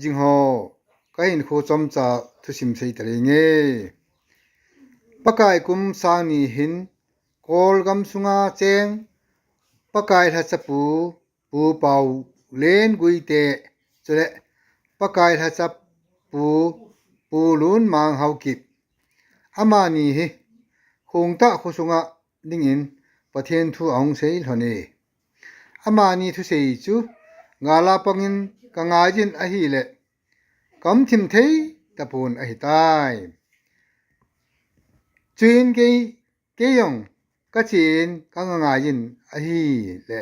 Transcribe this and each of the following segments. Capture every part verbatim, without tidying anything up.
jing ho, ka hinkho chomcha thusim sei ta lenge. Pakai kum sang ni hin, Kawl gam sunga cheng Pakai lhacha pu, Pu Pau Len Guite, chule Pakai lhacha pu, Pu Lun Mang Haokip, amani hi Khungtah kho sunga dingin Pathen thu ahung sei lhon e. Amani thusei chu gala pangin ka ngaijin ahile, ka um thim thei tapon ahitai. Chuin kei, kei jong ka chen ka ngaijin ahile,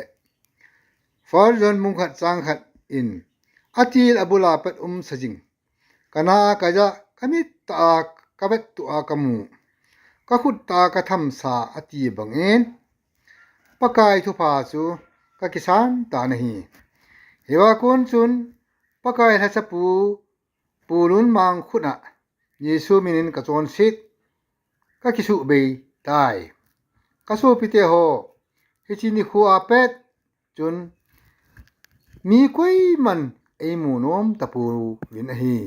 First John bung khat chang khat in, atil abula pat um sa jing, ka na a ka ja, ka mit a ka vet tu a ka mu, ka khut a ka tham sa ati bangin, Pakai thupha chu ka kisan ta nahi. Hiva kon chun Pakai lhacha pu, Pu Lun Mang khut a Jesu minin ka chonset, ka kisuh bei tai. Ka sopite ho, hiche nikho a pet chun mi koiman eimu nom tapouvin ahi.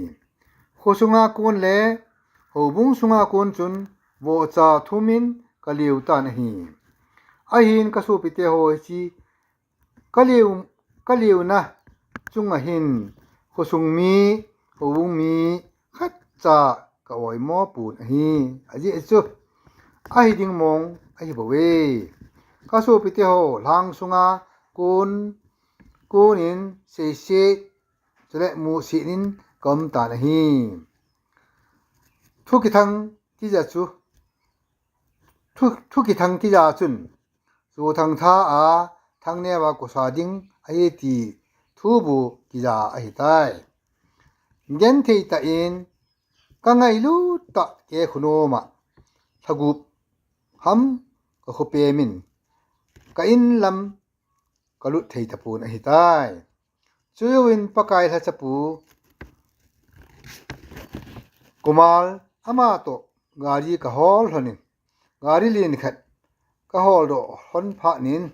Kho sunga kon le houbung sunga kon chun vohcha thumin ka liu tan ahi. Ahin ka sopite ho, hiche ka liu, ka liuna chunga hin khosung mi, houbung mi khatcha ka oimo pon ahi. Ajeh chu ahi ding mong ahi bouve. Ka sopite ho, lhang sunga kon, konin seiset, chule musit in ka um tan ahi. Thu kithang tija chu, thu, thu kithang tija chun, chu thangtha a thangneo a kosa ding ahi ti thubu tija ahitai. Genthei tah in ka ngailut tah kei khonom a lhagup ham ka khopemin ka in lam ka lut thei tapon ahitai. Chujouvin Pakai lhacha pu Kumar ama toh gari ka hol lhonin, gari len khat ka holdoh lhon phatnin,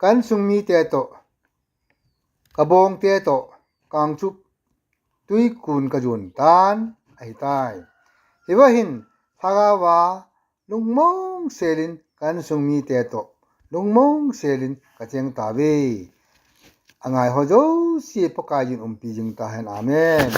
ka insung mite toh, ka bongte toh, Kangchup tuikun ka jon tan ahitai. Hiva hin lhagao a lungmong selin ka insung mite toh lungmong selin ka cheng tauve. Angai ho jouse Pakaiyin umpi jing tahen. Amen.